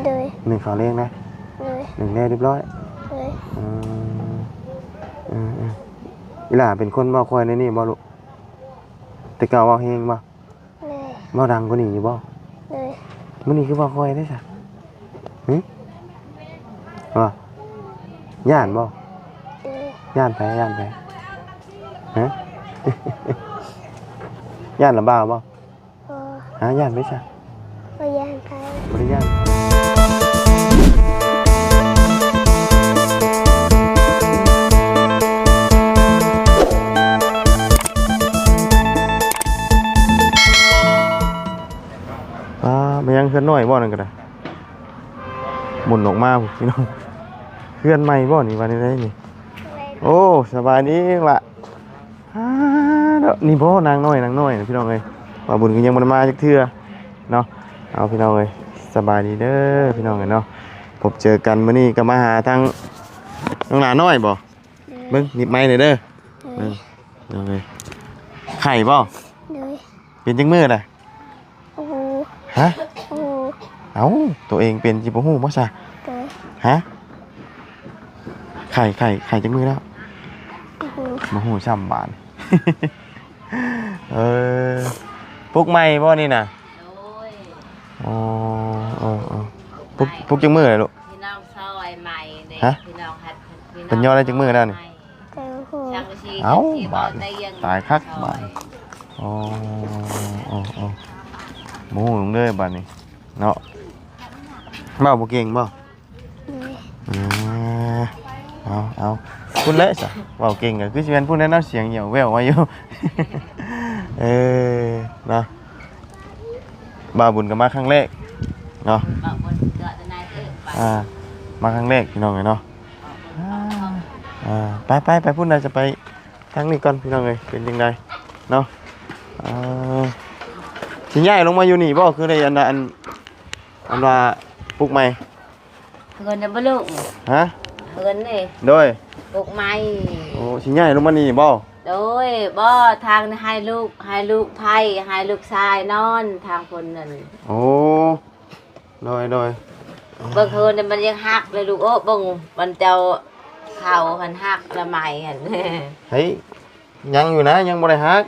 ໂດຍ ໜຶ້ງເຂົ້າແລງນະ ໂດຍ ໜຶ້ງແລ້ວຮຽບຮ້ອຍ ໂດຍ ເອີ ເອີ ເອີ ອີ່ຫຼ້າເປັນຄົນເວົ້າຄ່ອຍໃນນີ້ບໍ່ລູກ? ແຕ່ເກົ່າເວົ້າແຮງບໍ່? ໂດຍ ເວົ້າດັງກວ່ານີ້ຢູ່ບໍ່? ໂດຍ ມື້ນີ້ຄືເວົ້າຄ່ອຍເດ້ຊະ? ຫຶ? ບໍ່ ຢ້ານບໍ່? ໂດຍ ຢ້ານໃຜ? ຢ້ານໃຜ? ຫະ? ຢ້ານລະບ່າວບໍ່? ບໍ່ ຫາ ຢ້ານໄປຊະ? ບໍ່ຢ້ານໃຜ ບໍ່ໄດ້ຢ້ານ. ອ່າ ແມ່ນຫຍັງ ເຮືອນນ້ອຍບໍ່? ນັ້ນກໍໄດ້ ໝຸນອອກມາພຸ້ນ ພີ່ນ້ອງ. ເຮືອນໃໝ່ບໍ່ນີ້? ວ່າແນວໃດນີ້? ໂອ້ ສະບາຍດີລະ. ອ່າ ເນາະ ນີ້ບໍ່ ນາງນ້ອຍ ນາງນ້ອຍ ພີ່ນ້ອງເອີຍ. ບ່າວບຸນກໍຍັງບໍ່ໄດ້ມາຈັກເທື່ອເນາະ. ເອົາ ພີ່ນ້ອງເອີຍ ສະບາຍດີເດີພີ່ນ້ອງເອີຍເນາະ. ພົບເຈີກັນມື້ນີ້ກໍມາຫາທາງນ້ອງຫຼ້ານ້ອຍບໍ່? ໂດຍ ເບິ່ງ ໜີບໄມແດ່ເດີ. ໂດຍ ເບິ່ງ ພີ່ນ້ອງເອີຍ ໄຂ້ບໍ່? ໂດຍ ເປັນຈັກມື້ລະ? ບໍ່ຮູ້ ຮະ? ບໍ່ຮູ້ ເອົ້າ ໂຕເອງເປັນຊິບໍ່ຮູ້ບໍ່ຊະ? ໂດຍ ຮະ? ໄຂ້ ໄຂ້ ໄຂ້ຈັກມື້ແລ້ວ? ບໍ່ຮູ້ ບໍ່ຮູ້ຊ້ຳບາດ. ເອີ ປຸກໃໝ່ບໍ່ນີ້ນະ? ໂດຍ ອໍ ເອີ ເອີ ປຸກ ປຸກຈັກມື້ແລ້ວລູກ? ພີ່ນ້ອງຊອຍໃໝ່ນີ້ ຮະ? ພີ່ນ້ອງຮັດ ເພິ່ນຍໍໄດ້ຈັກມື້ແລ້ວນີ້? ເຈົ້າ ເອົ້າ ບາດນີ້ຕາຍຄັກບາດນີ້. ອໍ ໂອ້ ໂອ້ ບໍ່ຮູ້ເລີຍບາດນີ້ເນາະ. ເວົ້າບໍ່ເກັ່ງບໍ່? ໂດຍ ອ່າ ເອົາ ເອົາ ພຸ້ນແຫຼະຊະ. ເວົ້າເກັ່ງກໍຄືຊິແມ່ນພຸ້ນແຫຼະເນາະ ສຽງຫຽວແວ່ວມາຢູ່. ເອີ ເນາະ ບ່າວບຸນກໍມາຄັ້ງແລກເນາະ. ບ່າວບຸນເກີດໃນເອີ ອ່າ ມາຄັ້ງແລກ ພີ່ນ້ອງເອີຍເນາະ. ອ່າ ອ່າ ໄປ ໄປ ໄປພຸ້ນນະ ຈະໄປທາງນີ້ກ່ອນ ພີ່ນ້ອງເອີຍ. ເປັນຈັ່ງໃດເນາະ? ເອີ ຊິຍ້າຍລົງມາຢູ່ນີ້ບໍ່? ຄືໄດ້ອັນ ອັນ ອັນວ່າປຸກໃໝ່ ເຮືອນນະບໍ່ລູກ? ຮະ? ເຮືອນນີ້ ໂດຍ ປຸກໃໝ່. ໂອ້ ຊິຍ້າຍລົງມານີ້ບໍ່? ໂດຍ ບໍ່ ທາງໃຫ້ລູກ ໃຫ້ລູກໃພ້ ໃຫ້ລູກຊາຍນອນທາງພຸ້ນນັ້ນ. ໂອ້ ໂດຍ ໂດຍ ເບິ່ງເຮືອນນີ້ມັນຍັງຫັກເລີຍລູກເອີຍ. ເບິ່ງມັນເຈົ້າເຂົ້າຫັ້ນຫັກລະໄມ້ຫັ້ນ ເຮີ້ຍ ຍັງຢູ່ນະ ຍັງບໍ່ໄດ້ຫັກ.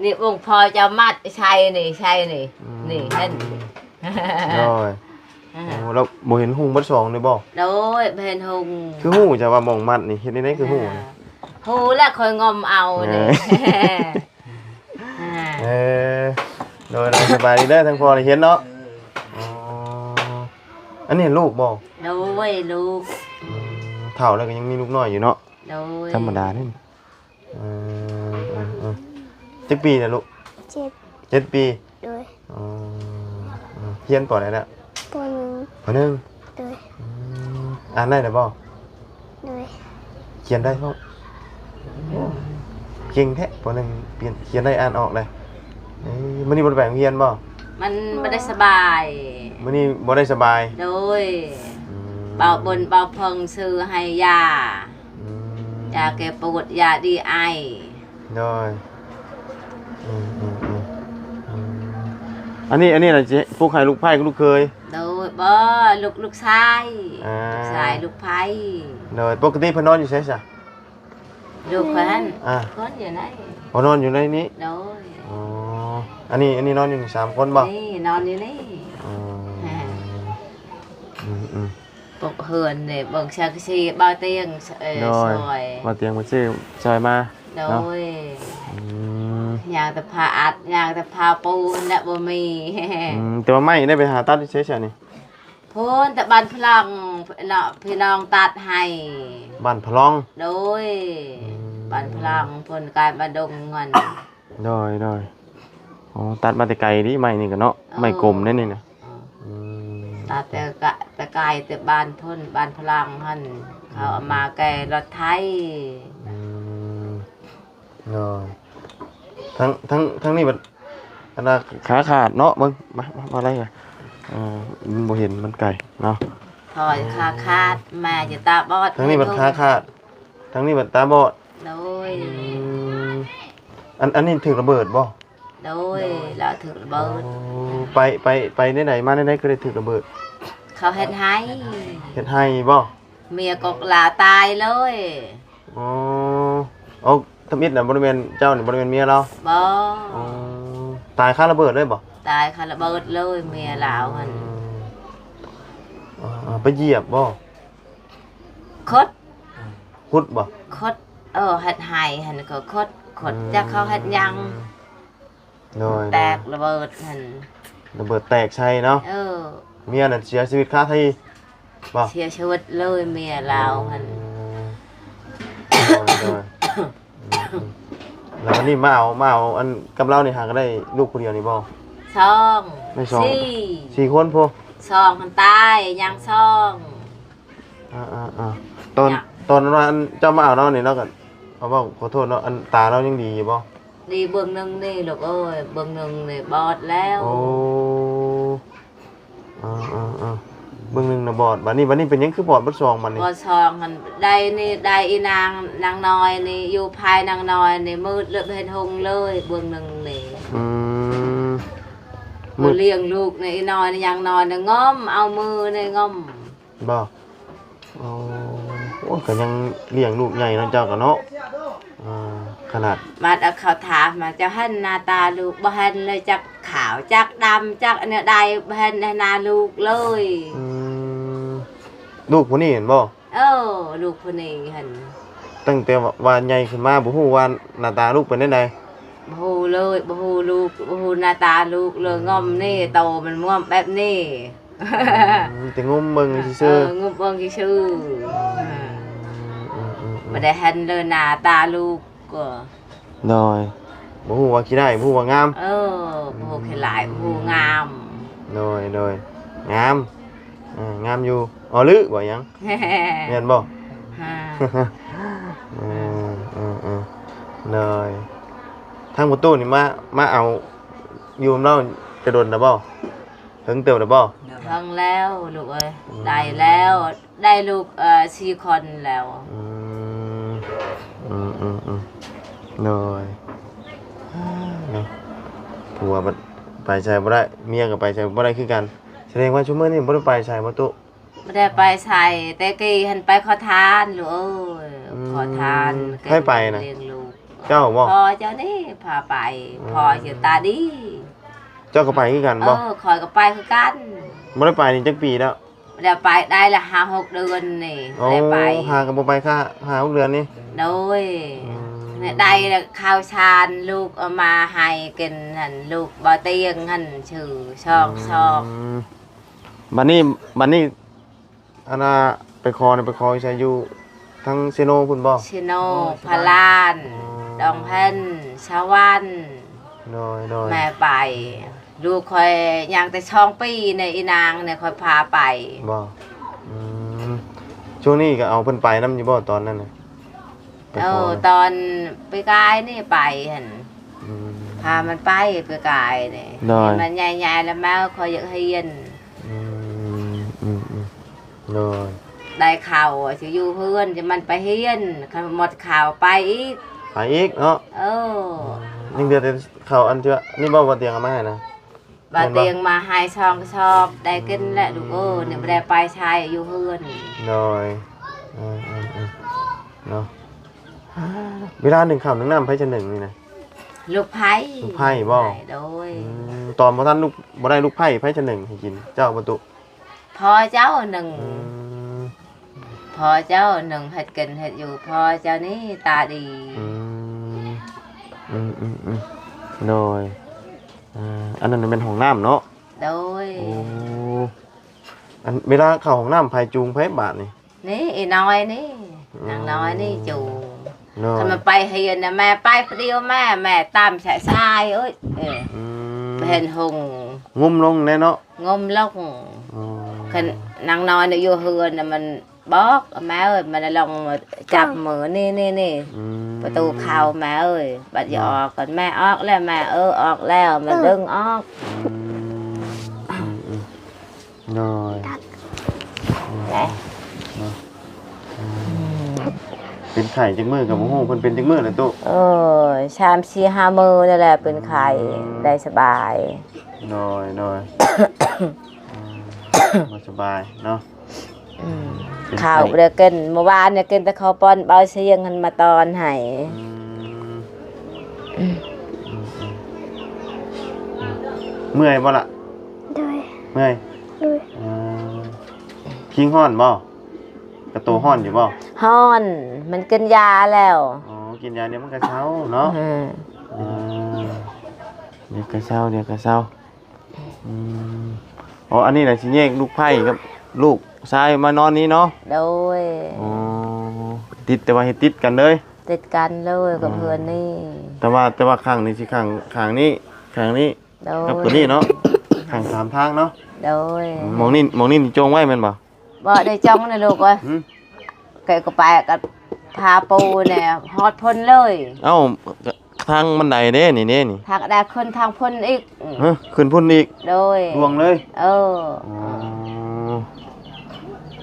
ນີ້ອົງພໍ່ເຈົ້າມັດໃສ່ນີ້ ໃສ່ນີ້ ອືມ ນີ້ຫັ້ນ. ໂດຍ ອ່າ ໂອ້ ແລ້ວບໍ່ເຫັນຮຸ່ງເບິດສອງເລີຍບໍ່? ໂດຍ ບໍ່ເຫັນຮຸ່ງ. ຄືຮູ້ຈະວ່າໝ່ອງມັດນີ້ ເຮັດແນວໃດຄືຮູ້ນະ? ອ່າ ຮູ້ແລ້ວ ຂ້ອຍງົມເອົານີ້. ອ່າ ເອີ ໂດຍ ໂດຍ ສະບາຍດີເດີ ທາງພໍ່ໄດ້ເຫັນເນາະ. ອໍ ອັນນີ້ລູກບໍ່? ໂດຍ ລູກ. ອືມ ເຖົ້າແລ້ວກໍຍັງມີລູກນ້ອຍຢູ່ເນາະ. ໂດຍ ທຳມະດາເດ້. ເອີ ເອີ ເອີ ຈັກປີແລ້ວລູກ? ເຈັດ ເຈັດປີ. ໂດຍ ອໍ ຮຽນ ປ.ໃດແລ້ວ? ປ.ໜຶ່ງ ປ.ໜຶ່ງ. ໂດຍ ອືມ ອ່ານໄດ້ແລ້ວບໍ່? ໂດຍ ຂຽນໄດ້ພ້ອມ. ໂອ້ ເກັ່ງແທ້ ປ.ໜຶ່ງ ຂຽນ ຂຽນໄດ້ ອ່ານອອກໄດ້. ເອີ ມື້ນີ້ບໍ່ໄດ້ໄປໂຮງຮຽນບໍ່? ມັນບໍ່ໄດ້ສະບາຍ ມື້ນີ້ບໍ່ໄດ້ສະບາຍ. ໂດຍ ອືມ ເບົາບົນເບົາເພິ່ງຊື້ໃຫ້ຢາ ອືມ ຢາແກ້ປວດ ຢາດີໄອ. ໂດຍ ອືມ ອືມ ອືມ ອືມ ອັນນີ້ ອັນນີ້ລະຊິປຸກໃຫ້ລູກໃພ້ກັບລູກເຂີຍ? ໂດຍ ບໍ່ ລູກ ລູກຊາຍ. ອ່າ ລູກຊາຍ ລູກໃພ້. ໂດຍ ປົກກະຕິເພິ່ນນອນຢູ່ໃສຊະ? ຢູ່ເພິ່ນ ອ່າ ເພິ່ນຢູ່ໃນ ອໍ ນອນຢູ່ໃນນີ້. ໂດຍ ອໍ ອັນນີ້ ອັນນີ້ນອນຢູ່ນີ້ສາມຄົນບໍ່? ນີ້ ນອນຢູ່ນີ້. ອໍ ອ່າ ອືມ ອືມ ປົກເຮືອນນີ້ ເບິ່ງສັງກະສີ ບ່າວຕຽງ ເອີ ໂດຍ ຊ່ອຍ ບ່າວຕຽງມາຊື້ຊ່ອຍມາ. ໂດຍ ເນາະ ອືມ ຍ່າງແຕ່ຜ້າອັດ ຍ່າງແຕ່ຜ້າປູຫັ້ນແຫຼະ ບໍ່ມີ. ອືມ ແຕ່ວ່າໄມ້ໄດ້ໄປຫາຕັດຢູ່ໃສຊະນີ້? ພຸ້ນ ແຕ່ບ້ານພະລອງເນາະ ພີ່ນ້ອງຕັດໃຫ້ ບ້ານພະລອງ. ໂດຍ ອືມ ບ້ານພະລອງ ເພິ່ນກາຍມາດົງເງິນ. ໂດຍ ໂດຍ ອໍ ຕັດມາແຕ່ໄກເດ ໄມ້ນີ້ກໍເນາະ. ເອີ ໄມ້ກົມເດ້ນີ້ນະ. ອືມ ອືມ ຕັດແຕ່ກະ ແຕ່ໄກ ແຕ່ບ້ານພຸ້ນ ບ້ານພະລັງຫັ້ນ ເຂົາເອົາມາແກ່ລົດໄຖ. ອືມ ໂດຍ ທັງ ທັງ ທັງນີ້ບັດ ອັນນ່າ ຂາຂາດເນາະ. ເບິ່ງ ມາ ມາ ມາໄດ້ ເອີ ມັນບໍ່ເຫັນ ມັນໄກເນາະ. ພໍ່ຂາຂາດ ແມ່ຈະຕາບອດ. ທັງນີ້ບັດຂາຂາດ ທັງນີ້ບັດຕາບອດ. ໂດຍ ອືມ ອັນ ອັນນີ້ຖືກລະເບີດບໍ່? ໂດຍ ລາວຖືກລະເບີດ. ໂອ້ ໄປ ໄປ ໄປແນວໃດ ມາແນວໃດ ຄືໄດ້ຖືກລະເບີດ? ເຂົາເຮັດໄຮ່. ເຮັດໄຮ່ບໍ່? ເມຍກໍລາຕາຍເລີຍ. ອໍ ເອົາ ທຳອິດນະ ບໍ່ໄດ້ແມ່ນ ເຈົ້ານີ້ບໍ່ໄດ້ແມ່ນເມຍລາວ? ບໍ່. ອໍ ຕາຍຄາລະເບີດເລີຍບໍ່? ຕາຍຄາລະເບີດເລີຍ ເມຍລາວຫັ້ນ. ອໍ ໄປຢຽບບໍ່? ຂຸດ. ຂຸດບໍ່? ຂຸດ. ເອີ ເຮັດໄຮ່ຫັ້ນກໍຂຸດ ຂຸດ. ອືມ ຈັກເຂົາເຮັດຫຍັງ. ໂດຍ ແຕກລະເບີດຫັ້ນ ລະເບີດແຕກໃສ່ເນາະ. ເອີ ເມຍນັ້ນເສຍຊີວິດຄາທີ່ບໍ່? ເສຍຊີວິດເລີຍເມຍລາວຫັ້ນ. ອໍ ໂດຍ ໂດຍ ອືມໆ ແລ້ວບັດນີ້ມາເອົາ ມາເອົາອັນກັບລາວນີ້ຫາກໍໄດ້ລູກຜູ້ດຽວນີ້ບໍ່? ສອງ ໄດ້ສອງ ສີ່ ສີ່ຄົນພຸ້ນ. ສອງຫັ້ນຕາຍ ຍັງສອງ. ອ່າໆໆ ຕອນ ຕອນວ່າອັນເຈົ້າມາເອົາລາວນີ້ ລາວກໍ ເອົາ ເວົ້າຂໍໂທດເນາະ ອັນຕາລາວຍັງດີຢູ່ບໍ່? ດີເບິ່ງໜຶ່ງນີ້ລູກເອີຍ ເບິ່ງໜຶ່ງນີ້ບອດແລ້ວ. ໂອ້ ອ່າໆໆ ເບິ່ງໜຶ່ງນະບອດ. ບາດນີ້ ບາດນີ້ເປັນຫຍັງຄືບອດເບິດສອງບາດນີ້? ບອດສອງຫັ້ນ ໄດ້ນີ້ ໄດ້ອີນາງ ນາງນ້ອຍນີ້ ຢູ່ພາຍນາງນ້ອຍນີ້ ມືດເລີຍບໍ່ເຫັນຫົງເລີຍ ເບິ່ງໜຶ່ງນີ້. ອືມ ມືດ ບໍ່ລ້ຽງລູກນີ້ ອີນ້ອຍນີ້ ຍັງນ້ອຍນີ້ ງົມ ເອົາມືນີ້ງົມ. ບໍ່? ໂອ້ ໂອ້ ກໍຍັງລ້ຽງລູກໃຫຍ່ເນາະ ເຈົ້າກໍເນາະ. ອ່າ ຂະໜາດ ບາດເອົາເຂົາຖາມມາ ເຈົ້າເຫັນໜ້າຕາລູກ ບໍ່ເຫັນເລີຍ ຈັກຂາວ ຈັກດຳ ຈັກແນວໃດ ບໍ່ເຫັນໜ້າລູກເລີຍ. ອືມ ລູກຜູ້ນີ້ແມ່ນບໍ່? ເອີ ລູກຜູ້ນີ້ຫັ້ນ ຕັ້ງແຕ່ວ່າໃຫຍ່ຂຶ້ນມາ ບໍ່ຮູ້ວ່າໜ້າຕາລູກເປັນແນວໃດ? ບໍ່ຮູ້ເລີຍ ບໍ່ຮູ້ລູກ ບໍ່ຮູ້ໜ້າຕາລູກເລີຍ. ອືມ ງົມນີ້ ໂຕມັນມ່ວມແບບນີ້. ອືມ ມີແຕ່ງົມເບິ່ງຊື່ໆ. ເອີ ງົມເບິ່ງຊື່ໆ. ອືມໆ ບໍ່ໄດ້ເຫັນເລີຍໜ້າຕາລູກກໍ. ໂດຍ ບໍ່ຮູ້ວ່າຂີ້ຮ້າຍ ບໍ່ຮູ້ວ່າງາມ. ເອີ ບໍ່ຮູ້ຂີ້ຮ້າຍ ບໍ່ຮູ້ງາມ. ໂດຍ ໂດຍ ງາມ. ເອີ ງາມຢູ່. ອໍ ຫຼືບໍ່ຫຍັງ ແມ່ນບໍ່? ເອີ ເອີ ເອີ ໂດຍ ທາງປະຕູນີ້ມາ ມາເອົາຢູ່ນຳລາວແຕ່ດົນແລ້ວບໍ່? ເຖິງເຕີບແລ້ວບໍ່? ເຖິງແລ້ວລູກເອີຍ. ອືມ ໄດ້ແລ້ວ ໄດ້ລູກ ເອີ ສີ່ຄົນແລ້ວ. ອືມ ອືມໆໆ ໂດຍ ເນາະ ຜົວບັດໄປໃສບໍ່ໄດ້ ເມຍກໍໄປໃສບໍ່ໄດ້ຄືກັນ. ສະແດງວ່າຊຸມມື້ນີ້ບໍ່ໄດ້ໄປໃສບໍ່ຕຸ? ບໍ່ໄດ້ໄປໃສ ແຕ່ກີ້ຫັ້ນໄປຂໍທານລູກເອີຍ. ອືມ ຂໍທານ. ໃຜໄປນະ? ລ້ຽງລູກ. ເຈົ້າບໍ່? ພໍ່ເຈົ້ານີ້ພາໄປ. ອືມ ພໍ່ເຈົ້າຕາດີ. ເຈົ້າກໍໄປຄືກັນບໍ່? ເອີ ຂ້ອຍກໍໄປຄືກັນ. ບໍ່ໄດ້ໄປນີ້ຈັກປີແລ້ວ? ບໍ່ໄດ້ໄປໄດ້ລະຫ້າຫົກເດືອນນີ້. ໂອ້ ບໍ່ໄດ້ໄປ. ຫາກໍບໍ່ໄປຄ່າ ຫ້າຫົກເດືອນນີ້. ໂດຍ. ອືມ ໄດ້ລະ ເຂົ້າສານລູກເອົາມາໃຫ້ກິນຫັ້ນ ລູກບໍ່ຕຽງຫັ້ນ ຊື່ສອງຊອກ. ອືມ ບັດນີ້ ບັດນີ້ ອັນນ່າ ໄປຂໍນີ້ ໄປຂໍຢູ່ໃສ? ຢູ່ທາງເຊໂນພຸ້ນບໍ່? ເຊໂນ ພະລານ. ອໍ ດອງເພັນ ສະຫວັນ. ໂດຍໆ ແມ່ໄປ. ລູກຂ້ອຍຍັງແຕ່ສອງປີໃນ ອີນາງໃນຂ້ອຍພາໄປ. ບໍ່? ອືມ ຊ່ວງນີ້ກໍເອົາເພິ່ນໄປນຳຢູ່ບໍ່ຕອນນັ້ນນະ? ໄປຂໍ ເອີ ຕອນປີກາຍນີ້ໄປຫັ້ນ. ອືມ ພາມັນໄປປີກາຍນີ້. ໂດຍ ມັນໃຫຍ່ໆແລ້ວ ແມ່ຂ້ອຍຢາກຮຽນ. ອືມ ອືມໆ ໂດຍ ໄດ້ເຂົ້າຊິຢູ່ເຮືອນ ຈະມັນໄປຮຽນ ຄັນໝົດເຂົ້າໄປອີກ. ໄປອີກເນາະ. ເອີ ອືມ ຍັງເຫຼືອແຕ່ເຂົ້າອັນທີ່ວ່າ ນີ້ບໍ່ ບໍ່ຕຽງເອົາມາໃຫ້ນະ? ບໍ່ຕຽງມາໃຫ້ສອງກະສອບ ໄດ້ກິນແຫຼະລູກເອີຍ. ອືມ ນີ້ບໍ່ໄດ້ໄປໃສ ຢູ່ເຮືອນ. ໂດຍ ເອີໆໆ ເນາະ. ເວລາໜຶ້ງເຂົ້າໜຶ້ງນ້ຳ ໃຜຈະໜຶ້ງນີ້ນະ? ລູກໃພ້. ລູກໃພ້ບໍ່? ໂດຍ. ອືມ ຕອນບໍ່ທັນລູກ ບໍ່ໄດ້ລູກໃພ້ ໃຜຈະໜຶ້ງໃຫ້ກິນ? ເຈົ້າບໍ່ຕຸ? ພໍ່ເຈົ້າໜຶ້ງ. ອືມ ພໍ່ເຈົ້າໜຶ້ງເຮັດກິນເຮັດຢູ່. ພໍ່ເຈົ້ານີ້ຕາດີ. ອືມ ອືມໆໆ ໂດຍ. ອ່າ ອັນນັ້ນແມ່ນຫ້ອງນ້ຳເນາະ? ໂດຍ. ໂອ້ ອັນເວລາເຂົ້າຫ້ອງນ້ຳ ໃຜຈູງໃຜບາດນີ້? ນີ້ ອີນ້ອຍນີ້. ອືມ ນາງນ້ອຍນີ້ຈູງ. ໂດຍ. ຄັນມັນໄປຮຽນນະ ແມ່ໄປຜູ້ດຽວແມ່ ແມ່ຕາມສາຍໆ ເອີຍ. ເອີ ອືມ ບໍ່ເຫັນຫົງ. ງຸ້ມລົງແດ່ເນາະ? ງົມລົງ. ອໍ ຄັນນາງນ້ອຍຢູ່ເຮືອນນະ ມັນບອກ ແມ່ເອີຍ ມັນລົງຈັບມື ນີ້ໆໆ ອືມ ປະຕູເຂົ້າ ແມ່ເອີຍ ບັດຢາກອອກກ່ອນ ແມ່ອອກແລ້ວ ແມ່ເອີຍ ອອກແລ້ວ ມັນດຶງອອກ. ອືມ ອືມໆ ໂດຍ. ເນາະ ເປັນໄຂ້ຈັກມື້ກໍບໍ່ຮູ້ ເພິ່ນເປັນຈັກມື້ແລ້ວຕຸ? ໂອ້ຍ ສາມສີ່ຫ້າມື້ນີ້ແຫຼະເປັນໄຂ້. ອືມ ໄດ້ສະບາຍ. ໂດຍໆ ອືມ ບໍ່ສະບາຍເນາະ. ອືມ ເປັນໄຂ້ ເຂົ້າບໍ່ໄດ້ກິນ ມື້ວານນີ້ກິນແຕ່ເຂົ້າປ່ອນ ເບົາສຽງຫັ້ນມາຕອນໃຫ້. ອືມ ອືມ ອືມ ອືມ ເມື່ອຍບໍ່ລະ? ໂດຍ ເມື່ອຍ ໂດຍ. ເອີ ພິງຮ້ອນບໍ່? ກະໂຕຮ້ອນຢູ່ບໍ່? ຮ້ອນ ມັນກິນຢາແລ້ວ. ອໍ ກິນຢາດຽວມັນກະເຊົາເນາະ. ເອີ ເອີ ດຽວກະເຊົາ ດຽວກະເຊົາ. ອືມ ອໍ ອັນນີ້ລະຊິແຍກລູກໃພ້ກັບລູກຊາຍມານອນນີ້ເນາະ? ໂດຍ. ອໍ ຕິດ ແຕ່ວ່າເຮັດຕິດກັນເລີຍ? ຕິດກັນເລີຍກັບເຮືອນນີ້. ອໍ ແຕ່ວ່າ ແຕ່ວ່າຂ້າງນີ້ຊິຂ້າງ ຂ້າງນີ້ ຂ້າງນີ້ ໂດຍ ກັບຕົວນີ້ເນາະ? ຂ້າງສາມທາງເນາະ? ໂດຍ. ໝ່ອງນີ້ ໝ່ອງນີ້ນີ້ຈົ່ງໄວ້ແມ່ນບໍ່? ບໍ່ໄດ້ຈົ່ງນະລູກເອີຍ. ຫືມ? ແກກໍໄປກໍພາປູແດ່ຮອດພຸ້ນເລີຍ. ເອົ້າ ທາງບັນໄດເດ້ ນີ້ເດ້ນີ້ ທາງໃດຂຶ້ນທາງພຸ້ນອີກ. ຮະ ຂຶ້ນພຸ້ນອີກ? ໂດຍ ລ່ວງເລີຍ? ເອີ ອໍ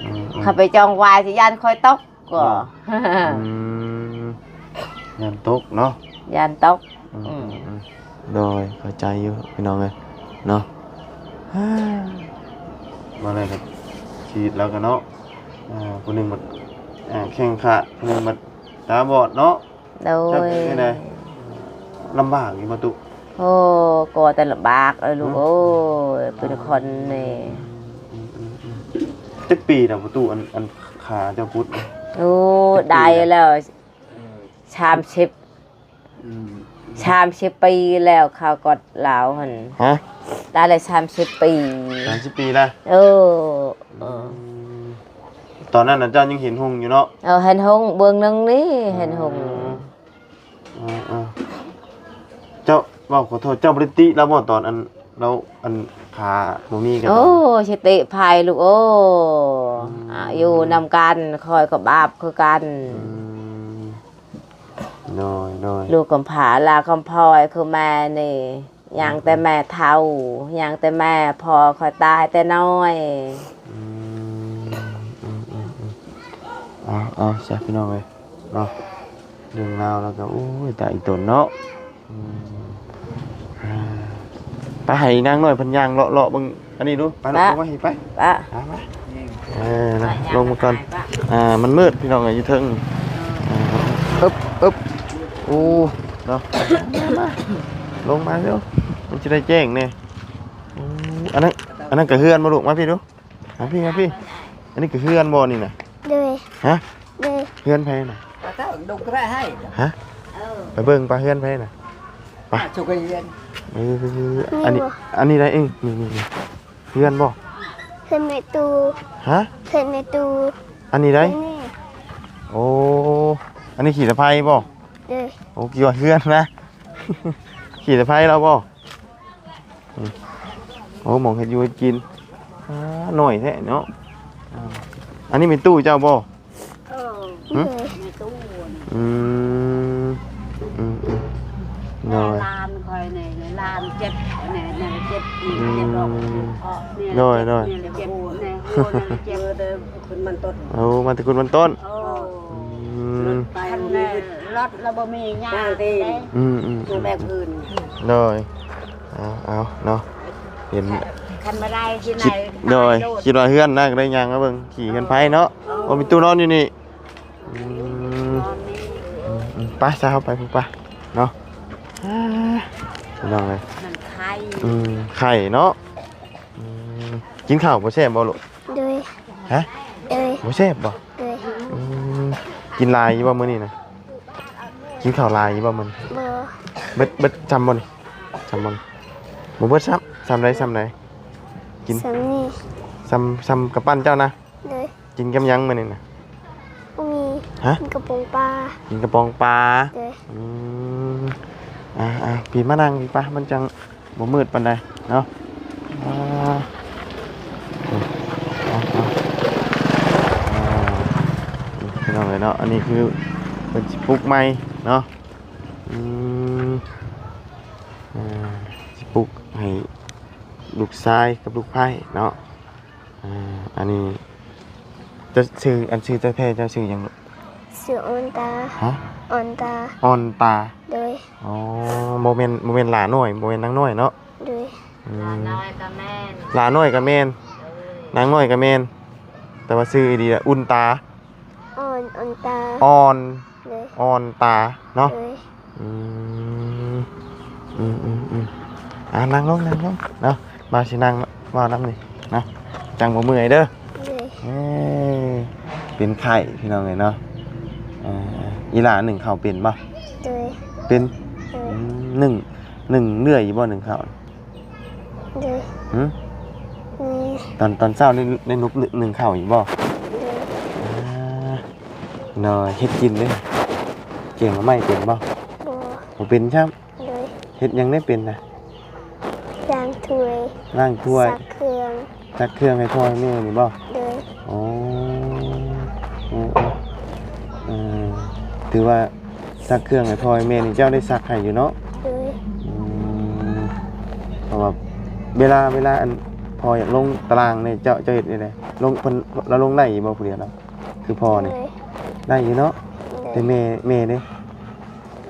ອືມ ເຂົາໄປຈ້ອງວາຍຊິຢ້ານຂ້ອຍຕົກກໍ. ອືມ ຢ້ານຕົກເນາະ? ຢ້ານຕົກ. ອືມ ອືມ ອືມ ໂດຍ ເຂົ້າໃຈຢູ່ພີ່ນ້ອງເອີຍເນາະ. ມາແລ້ວກໍຊີວິດລາວກໍເນາະ ອ່າ ຜູ້ໜຶ່ງບັດ ອ່າ ແຂ້ງຂາດ ຜູ້ໜຶ່ງບັດຕາບອດເນາະ. ໂດຍ ຈັກເປັນຈັ່ງໃດ ລຳບາກຢູ່ບໍ່ຕຸ? ໂອ້ ກໍແຕ່ລຳບາກເອີຍລູກເອີຍ. ເປັນຄົນນີ້ ອືມ ອືມ ອືມ ຈັກປີແລ້ວບໍ່ຕຸ ອັນ ອັນຂາເຈົ້າກຸດ? ໂອ້ ໄດ້ແລ້ວ ສາມສິບ ອືມ ສາມສິບປີແລ້ວ ເຂົາກໍລາວຫັ້ນ. ຮະ ໄດ້ແລ້ວສາມສິບປີ. ສາມສິບປີລະ? ເອີ ເອີ ອືມ ຕອນນັ້ນນະເຈົ້າຍັງເຫັນຮຸ່ງຢູ່ເນາະ? ເອີ ເຫັນຮຸ່ງເບື້ອງໜຶ່ງນີ້ ເຫັນຮຸ່ງ. ອືມ ເອີ ເອີ ເຈົ້າ ເວົ້າຂໍໂທດ ເຈົ້າບໍ່ໄດ້ຕິລາວບໍ່ ຕອນອັນລາວ ອັນຂາບໍ່ມີກັນ? ໂອ້ ຊິຕິໃຜລູກເອີຍ. ອືມ ອາ ຢູ່ນຳກັນ ຂ້ອຍກໍບາບຄືກັນ. ອືມ ໂດຍ ໂດຍ ລູກກຳພ້າລາວກຳພ້ອຍຄືແມ່ນີ້ ຍັງແຕ່ແມ່ເຖົ້າ ຍັງແຕ່ແມ່ ພໍ່ຂ້ອຍຕາຍແຕ່ນ້ອຍ. ອືມ ອືມ ອືມ ອືມ ເອົາ ເອົາຊະພີ່ນ້ອງເອີຍເນາະ ເລື່ອງລາວແລ້ວກໍ ໂອ້ຍ ຕາຍອີ່ຕົນເນາະ. ອືມ ອ່າ ໄປໃຫ້ນາງນ້ອຍເພິ່ນຍ່າງເລາະໆເບິ່ງອັນນີ້ດູ ໄປ ໄປ ລົງມາພີ້ ໄປ ໄປ ມາ ເອີ ລົງມາກ່ອນ. ອ່າ ມັນມືດພີ່ນ້ອງເອີຍ ຢູ່ເທິງ. ອ່າ ອຶບ ອຶບ ໂອ້ ເນາະ ມາ ມາ ລົງມາເຮັວ ມັນຊິໄດ້ແຈ້ງແດ່. ໂອ້ ອັນນັ້ນ ອັນນັ້ນກໍເຮືອນບໍ່ລູກ? ມາພີ້ດູ ມາພີ້ ມາພີ້. ອັນນີ້ກໍເຮືອນບໍ່ນີ້ນະ? ໂດຍ. ຮະ? ໂດຍ. ເຮືອນໃຜນະ? ປະເຈົ້າດົງກະໄດ້ໃຫ້. ຮະ? ເອີ ໄປເບິ່ງປະ ເຮືອນໃຜນະ? ປະ ສຸກເຮືອນ. ເອີ ອັນນີ້ ອັນນີ້ໄດ້ເອງ ນີ້ ນີ້ ນີ້ ເຮືອນບໍ່? ເຮືອນແມ່ຕູ້. ຮະ? ເຮືອນແມ່ຕູ້. ອັນນີ້ໄດ້? ໂອ້ ອັນນີ້ຂີ້ຕະໄພບໍ່? ໂດຍ. ໂອ້ ຄິດວ່າເຮືອນນະ ຂີ້ຕະໄພລາວບໍ່? ອືມ ໂອ້ ໝ່ອງເຮັດຢູ່ເຮັດກິນ. ອ່າ ນ້ອຍແທ້ເນາະ. ອ່າ ອັນນີ້ແມ່ນຕູ້ເຈົ້າບໍ່? ເອີ ຫຶ? ແມ່ຕູ້. ອືມ ອືມ ອືມ ໂດຍ. ຫຼານຂ້ອຍນີ້ ຫຼານເຈັບ ນີ້ ນີ້ເຈັບ ອືມ ເຈັບອອກ ນີ້ ໂດຍ ເຈັບ ໂດຍ ນີ້ເຈັບ ນີ້ເຈັບ ເອີ ແຕ່ ຂຶ້ນມັນຕົ້ນ. ໂອ້ ມາແຕ່ຂຶ້ນມັນຕົ້ນ. ໂອ້ ອືມ ລົດໄປ ຄັນແມ່ນລົດລະບໍ່ມີຍ່າງເດ້. ອືມ ອືມ ຢູ່ແບບອື່ນ. ໂດຍ. ເອົາ ເອົາເນາະ ເຫັນ ຄັນບໍ່ໄດ້ທີ່ໃດ ຄິດ ໂດຍ ຄິດວ່າເຮືອນນະ ກໍໄດ້ຍ່າງມາເບິ່ງຂີ້ເຮືອນໄຜເນາະ. ໂອ້ ມີຕູ້ນອນຢູ່ນີ້. ອືມ ອືມ ອືມ ໄປຊະ ເຮົາໄປພຸ້ນໄປເນາະ. ອ່າ ພີ່ນ້ອງເອີຍ ມັນໄຂ້. ອືມ ໄຂ້ເນາະ. ອືມ ກິນເຂົ້າບໍ່ແຊບບໍ່ລູກ? ໂດຍ. ຮະ? ໂດຍ. ບໍ່ແຊບບໍ່? ໂດຍ. ອືມ ກິນຫຼາຍຢູ່ບໍ່ມື້ນີ້ນະ? ກິນເຂົ້າຫຼາຍຢູ່ບໍ່ມື້ນີ້? ບໍ່. ເບິດ ເບິດຊ່ຳບໍ່ນີ້? ຊ່ຳບໍ່ນີ້? ບໍ່ເບິດຊ້ຳ. ຊ່ຳໃດ ຊ່ຳໃດ? ກິນ ຊ່ຳນີ້ ຊ່ຳ ຊ່ຳກຳປັ້ນເຈົ້ານະ? ໂດຍ. ກິນກັບຫຍັງມື້ນີ້ນະ? ບໍ່ມີ. ຮະ? ກິນກະປ໋ອງປາ. ກິນກະປ໋ອງປາ. ໂດຍ. ອືມ ອ່າໆ ປີມານັ່ງປີປະ ມັນຈັ່ງບໍ່ມືດປານໃດເນາະ. ອ່າ ອ່າໆ ອ່າ ພີ່ນ້ອງເອີຍເນາະ ອັນນີ້ຄືເພິ່ນຊິປຸກໃໝ່ເນາະ. ອືມ ອ່າ ຊິປຸກໃຫ້ລູກຊາຍກັບລູກໃພ້ເນາະ. ອ່າ ອັນນີ້ເຈົ້າຊື່ ອັນຊື່ເຈົ້າແທ້ເຈົ້າຊື່ຫຍັງລູກ? ຊື່ອອນຕາ. ຮະ? ອອນຕາ. ອອນຕາ. ໂດຍ. ອໍ ບໍ່ແມ່ນ ບໍ່ແມ່ນຫຼ້ານ້ອຍ ບໍ່ແມ່ນນາງນ້ອຍເນາະ? ໂດຍ. ອືມ ຫຼ້ານ້ອຍກໍແມ່ນ ຫຼ້ານ້ອຍກໍແມ່ນ. ໂດຍ. ນາງນ້ອຍກໍແມ່ນ ແຕ່ວ່າຊື່ອີ່ຫຼີລະ ອຸ່ນຕາ ອ່ອນ ອ່ອນຕາ ອ່ອນ ໂດຍ ອ່ອນຕາເນາະ ໂດຍ ອືມ ອືມໆໆ ອ່າ ນັ່ງລົງ ນັ່ງລົງເນາະ ບ່າວຊິນັ່ງເວົ້ານຳນີ້ເນາະ ຈັ່ງບໍ່ເມື່ອຍເດີ ໂດຍ ເອີ ເປັນໄຂ້ພີ່ນ້ອງເອີຍເນາະ ເອີ ອີ່ຫຼ້າໜຶ້ງເຂົ້າເປັນບໍ່? ໂດຍ ເປັນ ໂດຍ ອືມ ໜຶ້ງ ໜຶ້ງເລື້ອຍຢູ່ບໍ່ ໜຶ້ງເຂົ້າ? ໂດຍ ຫື? ໂດຍ ຕອນ ຕອນເຊົ້າໄດ້ ໄດ້ນຸບໜຶ້ງເຂົ້າຢູ່ບໍ່? ໂດຍ ອ່າ ໂດຍ ເຮັດກິນເດ້ ແກງໜໍ່ໄມ້ເປັນບໍ່? ບໍ່ ບໍ່ເປັນຊ້ຳ ໂດຍ ເຮັດຫຍັງໄດ້ເປັນນະ? ລ້າງຖ້ວຍ ລ້າງຖ້ວຍ ຊັກເຄື່ອງ ຊັກເຄື່ອງໃຫ້ພໍ່ໃຫ້ແມ່ນີ້ບໍ່? ໂດຍ ໂອ້ ເອີ ເອີ ເອີ ຖືວ່າ ຊັກເຄື່ອງໃຫ້ພໍ່ໃຫ້ແມ່ນີ້ ເຈົ້າໄດ້ຊັກໃຫ້ຢູ່ເນາະ? ໂດຍ ອືມ ເພາະວ່າເວລາ ເວລາອັນພໍ່ຢາກລົງຕາລາງນີ້ ເຈົ້າ ເຈົ້າເຮັດແນວໃດ? ລົງ ເພິ່ນ ລາວລົງໄດ້ຢູ່ບໍ່ຜູ້ດຽວລາວ? ຄືພໍ່ນີ້ ໂດຍ ໄດ້ຢູ່ເນາະ? ໂດຍ ແຕ່ແມ່ ແມ່ເດ້?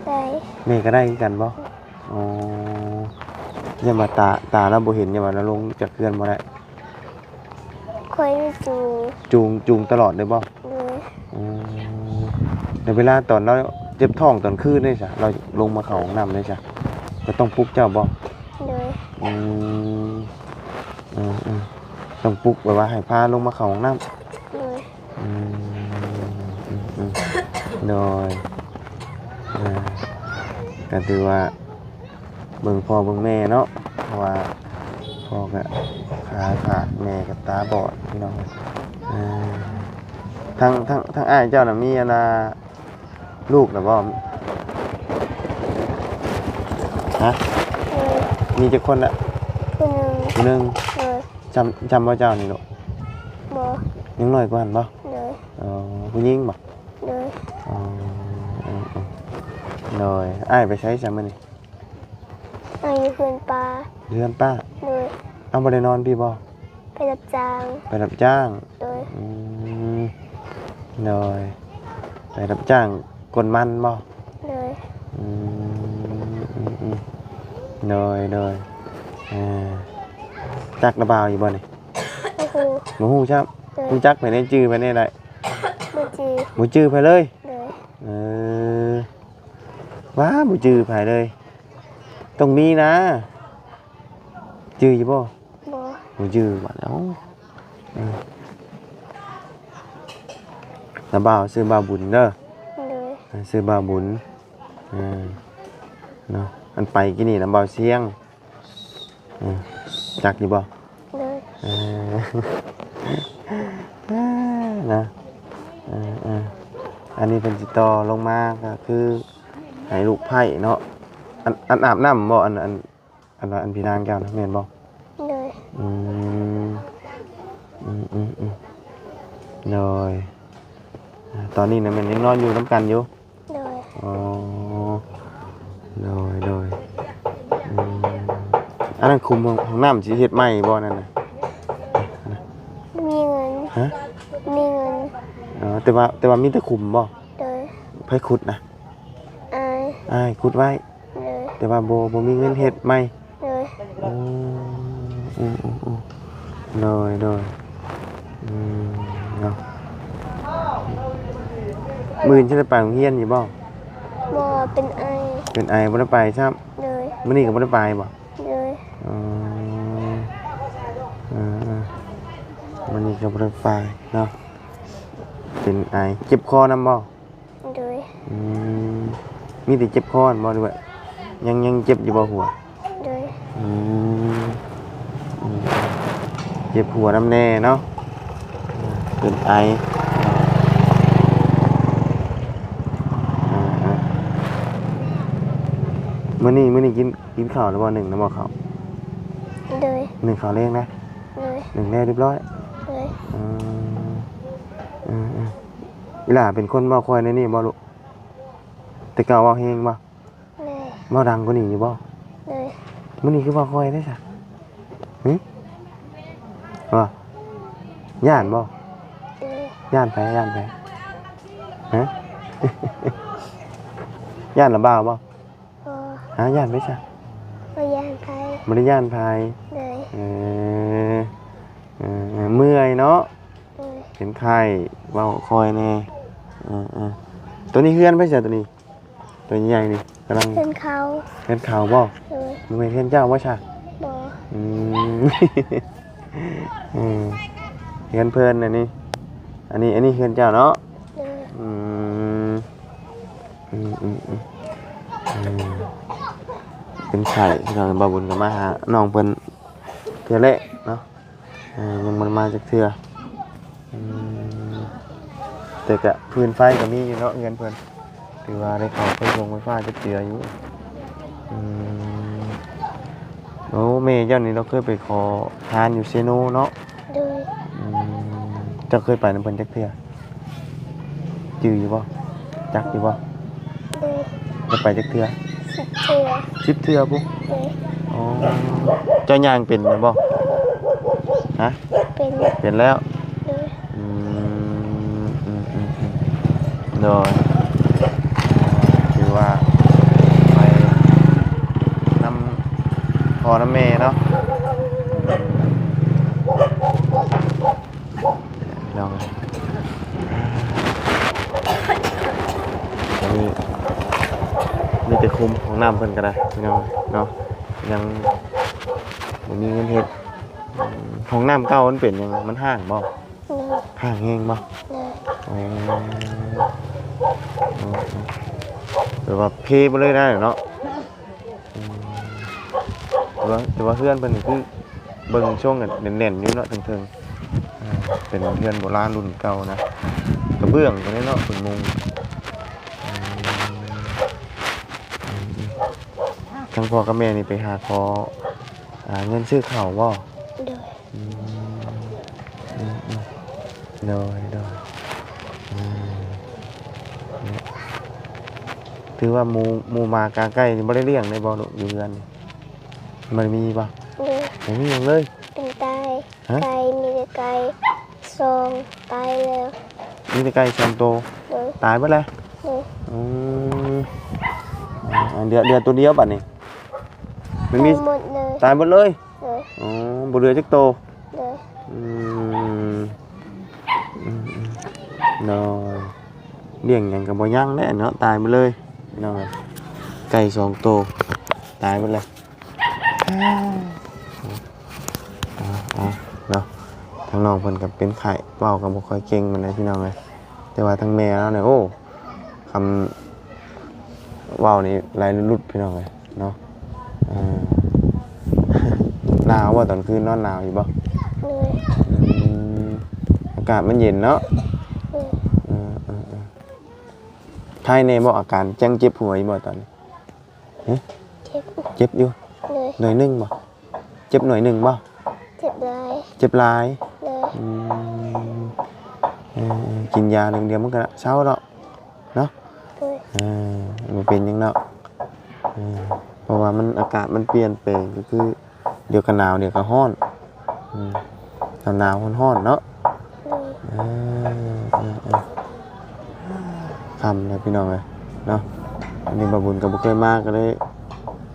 ໄດ້ ແມ່ກໍໄດ້ຄືກັນບໍ່? ອໍ ຢ້ານວ່າຕາ ຕາລາວບໍ່ເຫັນ ຢ້ານວ່າລາວລົງຈາກເຮືອນບໍ່ໄດ້. ຂ້ອຍໄດ້ຈູງ ຈູງ ຈູງຕະຫຼອດເລີຍບໍ່? ໂດຍ ອືມ ແລ້ວເວລາຕອນລາວເຈັບທ້ອງຕອນຄືນເດ້ຊະ ລາວລົງມາເຂົ້າຫ້ອງນ້ຳເດ້ຊະ ກໍຕ້ອງປຸກເຈົ້າບໍ່? ໂດຍ ອືມ ເອີໆ ຕ້ອງປຸກ ແບບວ່າໃຫ້ພາລົງມາເຂົ້າຫ້ອງນ້ຳ ໂດຍ ອືມ ອືມ ອືມ ໂດຍ ເອີ ກໍຖືວ່າ ເບິ່ງພໍ່ເບິ່ງແມ່ເນາະ ເພາະວ່າພໍ່ກໍຂາຂາດ ແມ່ກໍຕາບອດພີ່ນ້ອງເອີຍ ເອີ ທາງ ທາງ ທາງອ້າຍເຈົ້ານະມີອັນນ່າລູກແລ້ວບໍ່? ຮະ? ເອີ ມີຈັກຄົນລະ? ຜູ້ໜຶ່ງ ຜູ້ໜຶ່ງ ເອີ ຈຳ ຈຳບໍ່ເຈົ້ານີ້ລູກ? ບໍ່ ຍັງນ້ອຍກວ່າຫັ້ນບໍ່? ໂດຍ ອໍ ຜູ້ຍິງບໍ່? ໂດຍ ອໍ ເອີໆ ໂດຍ ອ້າຍໄປໃສຊະມື້ນີ້? ນອນຢູ່ເຮືອນປ້າ ເຮືອນປ້າ ໂດຍ ເອົາ ບໍ່ໄດ້ນອນພີ້ບໍ່? ໄປຮັບຈ້າງ ໄປຮັບຈ້າງ ໂດຍ ອືມ ໂດຍ ໄປຮັບຈ້າງກົນມັນບໍ່? ໂດຍ ອືມ ອືມ ອືມ ໂດຍ ໂດຍ ເອີ ຈັກລະບ່າວຢູ່ບໍ່ນີ້? ບໍ່ຮູ້ ບໍ່ຮູ້ຊ້ຳ ໂດຍ ຮູ້ຈັກໃຜແດ່? ຈື່ໃຜແດ່ໄດ້? ບໍ່ຈື່ ບໍ່ຈື່ໃຜເລີຍ? ໂດຍ ເອີ ວ້າ ບໍ່ຈື່ໃຜເລີຍ ຕ້ອງມີນະ ຈື່ຢູ່ບໍ່? ບໍ່ ບໍ່ຈື່ບາດ ເອົ້າ ເອີ ລະບ່າວ ຊື່ບ່າວບຸນເດີ ໂດຍ ເອີ ຊື່ບ່າວບຸນ ເອີ ເນາະ ອັນໄປກີ້ນີ້ນະ ບ່າວຊຽງ ເອີ ຈັກຢູ່ບໍ່? ໂດຍ ເອີ ນະ ເອີໆ ອັນນີ້ເພິ່ນຊິຕໍ່ລົງມາກໍຄືໃຫ້ລູກໃພ້ເນາະ ອັນ ອັນອາບນ້ຳບໍ່? ອັນ ອັນ ອັນວ່າອັນພີ່ນາງເຈົ້ານະ ແມ່ນບໍ່? ໂດຍ ອືມ ອືມໆໆ ໂດຍ ອາ ຕອນນີ້ນະແມ່ນຍັງນອນຢູ່ນຳກັນຢູ່? ໂດຍ ອໍ ໂດຍໆ ອືມ ອັນນັ້ນຂຸມຫ້ອງ ຫ້ອງນ້ຳຊິເຮັດໃໝ່ບໍ່ນັ້ນນະ? ບໍ່ມີເງິນ ຮະ? ບໍ່ມີເງິນ ອໍ ແຕ່ວ່າ ແຕ່ວ່າມີແຕ່ຂຸມບໍ່? ໂດຍ ໃຜຂຸດນະ? ອ້າຍ ອ້າຍຂຸດໄວ້ ໂດຍ ແຕ່ວ່າບໍ່ ບໍ່ມີເງິນເຮັດໃໝ່ ໂດຍ ໂອ້ ໂອ້ ໂອ້ ໂດຍ ໂດຍ ອືມ ເນາະ ມື້ອື່ນຊິໄດ້ໄປໂຮງຮຽນຢູ່ບໍ່? ບໍ່ ເປັນໄອ ເປັນໄອ ບໍ່ໄດ້ໄປຊ້ຳ ໂດຍ ມື້ນີ້ກໍບໍ່ໄດ້ໄປບໍ່? ໂດຍ ອໍ ເອີໆ ມື້ນີ້ກໍບໍ່ໄດ້ໄປເນາະ ເປັນໄອ ເຈັບຄໍນຳບໍ່? ໂດຍ ອືມ ມີແຕ່ເຈັບຄໍບໍ່ ຫຼືວ່າຍັງ ຍັງເຈັບຢູ່ບໍ່ຫົວ? ໂດຍ ອືມ ອືມ ເຈັບຫົວນຳແດ່ເນາະ ເປັນໄອ ເອີໆ ມື້ນີ້ ມື້ນີ້ກິນ ກິນເຂົ້າແລ້ວບໍ່? ໜຶ້ງແລ້ວບໍ່ເຂົ້າ? ໂດຍ ໜຶ້ງເຂົ້າແລງນະ? ໂດຍ ໜຶ້ງແລ້ວຮຽບຮ້ອຍ? ໂດຍ ອືມ ເອີໆ ອີ່ຫຼ້າເປັນຄົນເວົ້າຄ່ອຍແນວນີ້ບໍ່ລູກ? ແຕ່ເກົ່າເວົ້າແຮງບໍ່? ໂດຍ ເວົ້າດັງກວ່ານີ້ຢູ່ບໍ່? ໂດຍ ມື້ນີ້ຄືເວົ້າຄ່ອຍແທ້ຊະ? ຫຶ? ວ່າ ຢ້ານບໍ່? ໂດຍ ຢ້ານໃຜ? ຢ້ານໃຜ? ຮະ? ຢ້ານລະບ່າວບໍ່? ບໍ່ ຫາ ຢ້ານໃຜຊະ? ບໍ່ຢ້ານໃຜ ບໍ່ໄດ້ຢ້ານໃຜ ໂດຍ ເອີ ເອີ ເອີ ເມື່ອ ເນາະ ໂດຍ ເປັນໄຂ້ ເວົ້າຄ່ອຍແດ່. ເອີໆ ໂຕນີ້ເຮືອນໃຜຊະ ໂຕນີ້ ໂຕໃຫຍ່ນີ້ກຳລັງ ເຮືອນເຂົາ ເຮືອນເຂົາບໍ່? ໂດຍ ບໍ່ແມ່ນເຮືອນເຈົ້າບໍ່ຊະ? ບໍ່ ອືມ ເອີ ເຮືອນເພິ່ນອັນນີ້ ອັນນີ້ ອັນນີ້ເຮືອນເຈົ້າເນາະ? ໂດຍ ອືມ ອືມໆໆ ເປັນໄຂ້ພີ່ນ້ອງ. ບ່າວບຸນກໍມາຫານ້ອງເພິ່ນເທື່ອແລກເນາະ ເອີ ຍັງບໍ່ໄດ້ມາຈັກເທື່ອ. ອືມ ແຕ່ກະຟືນໄຟກໍມີຢູ່ເນາະເຮືອນເພິ່ນ ຖືວ່າໄດ້ເຂົ້າໄຟຟົງໄຟຟ້າຈັກເທື່ອຢູ່. ອືມ ໂອ້ ແມ່ເຈົ້ານີ້ລາວເຄີຍໄປຂໍທານຢູ່ເຊໂນເນາະ? ໂດຍ ອືມ ເຈົ້າເຄີຍໄປນຳເພິ່ນຈັກເທື່ອ? ຈື່ຢູ່ບໍ່? ຈັກຢູ່ບໍ່? ໂດຍ ໄດ້ໄປຈັກເທື່ອ? ສິບເທື່ອ ສິບເທື່ອພຸ້ນ. ໂດຍ ອໍ ເຈົ້າຍ່າງເປັນແລ້ວບໍ່? ຮະ ເປັນ ເປັນແລ້ວ. ໂດຍ ອືມ ອືມໆໆ ໂດຍ ຖືວ່າໄປນຳພໍ່ນຳແມ່ເນາະ. ພີ່ນ້ອງ ອັນນີ້ມີແຕ່ຄຸມຫ້ອງນ້ຳເພິ່ນກໍໄດ້ພີ່ນ້ອງເນາະ ຍັງບໍ່ມີເງິນເຮັດ. ຫ້ອງນ້ຳເກົ່າມັນເປັນຫຍັງ? ມັນຮ້າງບໍ່? ໂດຍ ຮ້າງແຮງບໍ່? ໂດຍ ອໍ ແບບວ່າເພໄປເລີຍໄດ້ເນາະ. ອືມ ແຕ່ວ່າ ແຕ່ວ່າເຮືອນເພິ່ນນີ້ຄືເບິ່ງຊ່ວງແໜ້ນໆຢູ່ເນາະ ເທິງໆ ເປັນເຮືອນໂບລານລຸ້ນເກົ່ານະ ກະເບື້ອງພຸ້ນເນາະ ເພິ່ນມຸງ. ອືມ ທາງພໍ່ກັບແມ່ນີ້ໄປຫາຂໍ ອ່າ ເງິນຊື້ເຂົ້າບໍ່? ໂດຍ ອືມ ອືມໆ ໂດຍໆ ອືມ ຖືວ່າໝູ ໝູໝາກາໄກ່ນີ້ບໍ່ໄດ້ລ້ຽງໄດ້ບໍ່ລູກ ຢູ່ເຮືອນນີ້? ມັນມີບໍ່? ໂດຍ ບໍ່ມີຫຍັງເລີຍ ເປັນຕາຍ. ຮະ? ໄກ່ ມີແຕ່ໄກ່ສອງ ຕາຍແລ້ວ. ມີແຕ່ໄກ່ສອງໂຕ? ໂດຍ ຕາຍເບິດແລ້ວ? ໂດຍ ອືມ ເຫຼືອ ເຫຼືອໂຕດຽວບາດນີ້ ມັນມີ ຕາຍໝົດເລີຍ. ຕາຍໝົດເລີຍ? ໂດຍ ອໍ ບໍ່ເຫຼືອຈັກໂຕ. ໂດຍ ອືມ ອືມໆ ໂດຍ ລ້ຽງຫຍັງກໍບໍ່ຍັງແລ້ວເນາະ ຕາຍໝົດເລີຍ ພີ່ນ້ອງເອີຍ ໄກ່ສອງໂຕ ຕາຍໝົດແລ້ວ. ເອົາໆ ເນາະ ທາງນ້ອງເພິ່ນກໍເປັນໄຂ້ ເວົ້າກໍບໍ່ຄ່ອຍເກັ່ງປານໃດ ພີ່ນ້ອງເອີຍ ແຕ່ວ່າທາງແມ່ລາວນີ້ ໂອ້ ຄຳເວົ້ານີ້ໄຫຼຫຼຸດໆ ພີ່ນ້ອງເອີຍເນາະ. ເອີ ໜາວບໍ່ຕອນຄືນ ນອນໜາວຢູ່ບໍ່? ໂດຍ ອືມ ອາກາດມັນເຢັນເນາະ. ໂດຍ ເອີໆໆ ໄຄແດ່ບໍ່? ອາການຍັງເຈັບຫົວຢູ່ບໍ່ຕອນນີ້? ຮະ? ເຈັບ ເຈັບຢູ່? ໂດຍ ໜ້ອຍໜຶ່ງບໍ່? ເຈັບໜ້ອຍໜຶ່ງບໍ່? ເຈັບຫຼາຍ ເຈັບຫຼາຍ. ໂດຍ ອືມ ເອີ ກິນຢາໜຶ່ງດຽວມັນກໍເຊົາດອກເນາະ. ໂດຍ ເອີ ບໍ່ເປັນຫຍັງດອກ ເອີ ເພາະວ່າມັນ ອາກາດມັນປ່ຽນແປງ ກໍຄື ດຽວກໍໜາວ ດຽວກໍຮ້ອນ ອືມ ໜາວໆ ຮ້ອນໆ ເນາະ. ໂດຍ ເອີ ເອີ ເອີ ຄ່ຳແລ້ວພີ່ນ້ອງເອີຍເນາະ ອັນນີ້ບ່າວບຸນກໍບໍ່ເຄີຍມາ ກໍເລີຍ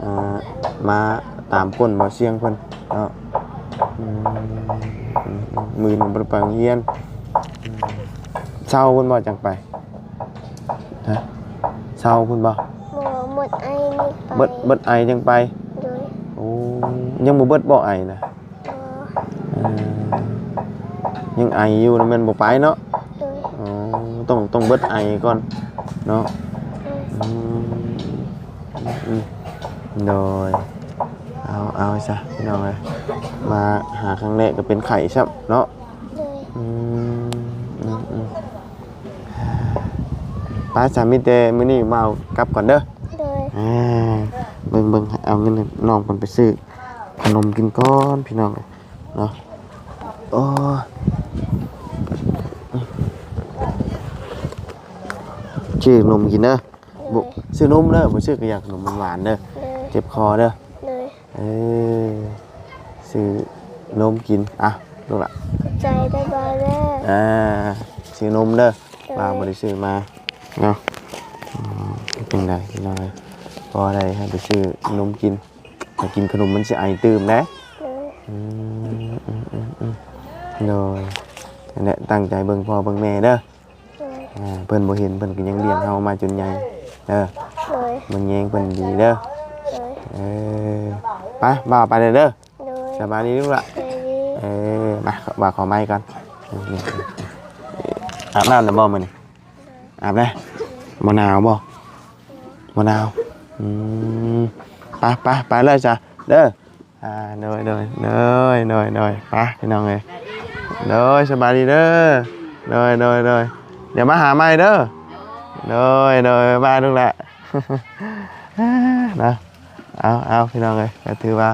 ອ່າ ມາຕາມກົ້ນບ່າວຊຽງເພິ່ນເນາະ. ອືມ ອືມ ອືມ ມື້ນີ້ບໍ່ໄດ້ໄປໂຮງຮຽນ ອືມ ເຊົ້າພຸ້ນບໍ່ຈັ່ງໄປ? ຮະ? ເຊົ້າພຸ້ນບໍ່? ບໍ່ ໝົດໄອນີ້ໄປ ເບິດ ເບິດໄອຈັ່ງໄປ. ໂດຍ ໂອ້ ຍັງບໍ່ເບິດບໍ່ໄອນະ? ບໍ່ ເອີ ຍັງໄອຢູ່ນະ ແມ່ນບໍ່ໄປເນາະ? ໂດຍ ອໍ ຕ້ອງ ຕ້ອງເບິດໄອກ່ອນເນາະ. ໂດຍ ອືມ ອືມ ໂດຍ ເອົາ ເອົາຊະ ພີ່ນ້ອງເອີຍ ມາຫາຄັ້ງແລກກໍເປັນໄຂ້ຊ້ຳເນາະ. ໂດຍ ອືມ ອືມ ອືມ ໄປຊະ ມີແຕ່ມື້ນີ້ບ່າວກັບກ່ອນເດີ. ໂດຍ ອ່າ ເບິ່ງ ເບິ່ງ ເອົາເງິນໃຫ້ນ້ອງເພິ່ນໄປຊື້ຂະໜົມກິນກ່ອນ ພີ່ນ້ອງເນາະ. ໂອ້ ຊື້ຂະໜົມກິນເດີ. ໂດຍ ບໍ່ ຊື້ນົມເດີ ບໍ່ຊື້ກໍຢາກຂະໜົມຫວານໆເດີ. ໂດຍ ເຈັບຄໍເດີ. ໂດຍ ເອີ ຊື້ນົມກິນ ອ່ະ ລູກຫຼ້າ ຂອບໃຈເດີບ່າວເດີ. ອ່າ ຊື້ນົມເດີ. ໂດຍ ບ່າວບໍ່ໄດ້ຊື້ມາເນາະ. ອືມ ເປັນໄດພີ່ນ້ອງເອີຍ ພໍໄດ້ໃຫ້ໄປຊື້ນົມກິນ ຖ້າກິນຂະໜົມມັນຊິໄອຕື່ມເດ້. ໂດຍ ອືມ ອືມ ອືມ ອືມ ໂດຍ ນັ້ນແຫຼະ ຕັ້ງໃຈເບິ່ງພໍ່ເບິ່ງແມ່ເດີ. ໂດຍ ອ່າ ເພິ່ນບໍ່ເຫັນ ເພິ່ນກໍຍັງລ້ຽງເຮົາມາຈົນໃຫຍ່ເດີ. ໂດຍ ເບິ່ງແຍງເພິ່ນດີເດີ. ໂດຍ ເອີ ໄປ ບ່າວໄປແລ້ວເດີ. ໂດຍ ສະບາຍດີລູກຫຼ້າ. ສະບາຍດີ. ເອີ ມາ ບ່າວຂໍໄມ້ກ່ອນ. ອາບນ້ຳແລ້ວບໍ່ມື້ນີ້? ອາບແລ້ວ. ບໍ່ໜາວບໍ່? ບໍ່ໜາວ. ອືມ ໄປ ໄປ ໄປເລີຍຊະເດີ. ອ່າ ໂດຍ ໂດຍ ໂດຍ ໂດຍ ໂດຍ ໄປພີ່ນ້ອງເອີຍ. ໂດຍ ສະບາຍດີເດີ. ໂດຍ ໂດຍ ໂດຍ ດຽວມາຫາໃໝ່ເດີ. ໂດຍ ໂດຍ ບາຍບາຍລູກຫຼ້າ. ເນາະ ເອົາ ເອົາ ພີ່ນ້ອງເອີຍ ກໍຖືວ່າ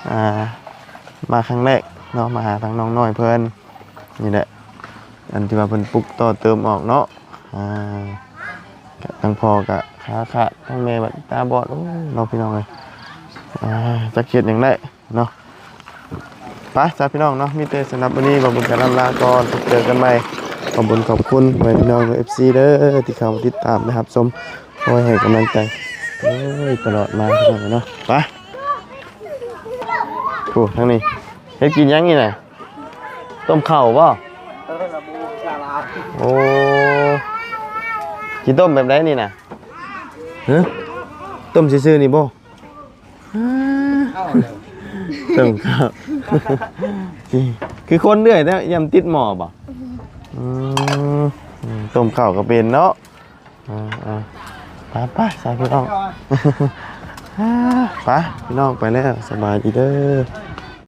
ອ່າ ມາຄັ້ງແລກເນາະ ມາຫາທາງນ້ອງນ້ອຍເພິ່ນ. ນີ້ແຫຼະ ອັນທີ່ວ່າເພິ່ນປຸກຕໍ່ເຕີມອອກເນາະ. ອ່າ ທັງພໍ່ກໍຂາຂາດ ທັງແມ່ບັດຕາບອດ. ໂອ້ ເນາະ ພີ່ນ້ອງເອີຍ. ອ່າ ຈັກເຮັດຫຍັງໄດ້ເນາະ. ໄປຊະພີ່ນ້ອງເນາະ ມີແຕ່ສຳລັບມື້ນີ້ ບ່າວບຸນກໍລ່ຳລາກ່ອນ ພົບເຈີກັນໃໝ່. ຂອບບຸນຂອບຄຸນພໍ່ແມ່ພີ່ນ້ອງ ເອັຟຊີ ເດີ ທີ່ເຂົ້າມາຕິດຕາມ ແລະ ຮັບຊົມ ຄອຍໃຫ້ກຳລັງໃຈ ໂອ້ຍ ຕະຫຼອດມາພີ່ນ້ອງເນາະ. ໄປ ໂອ້ ທາງນີ້ເຮັດກິນຫຍັງນີ້ນະ? ຕົ້ມເຂົ້າບໍ່? ໂອ້ ຊິຕົ້ມແບບໃດນີ້ນະ? ຮະ ຕົ້ມຊື່ໆນີ້ບໍ່? ຕົ້ມເຂົ້າ ຄືຄົນເລື່ອຍແທ້ ຢ້ານຕິດໝໍ້ບໍ່? ອືມ ຕົ້ມເຂົ້າກໍເປັນເນາະ. ອ່າ ໄປ ໄປຊະພີ່ນ້ອງ. ໄປ ພີ່ນ້ອງໄປແລ້ວ ສະບາຍດີເດີ.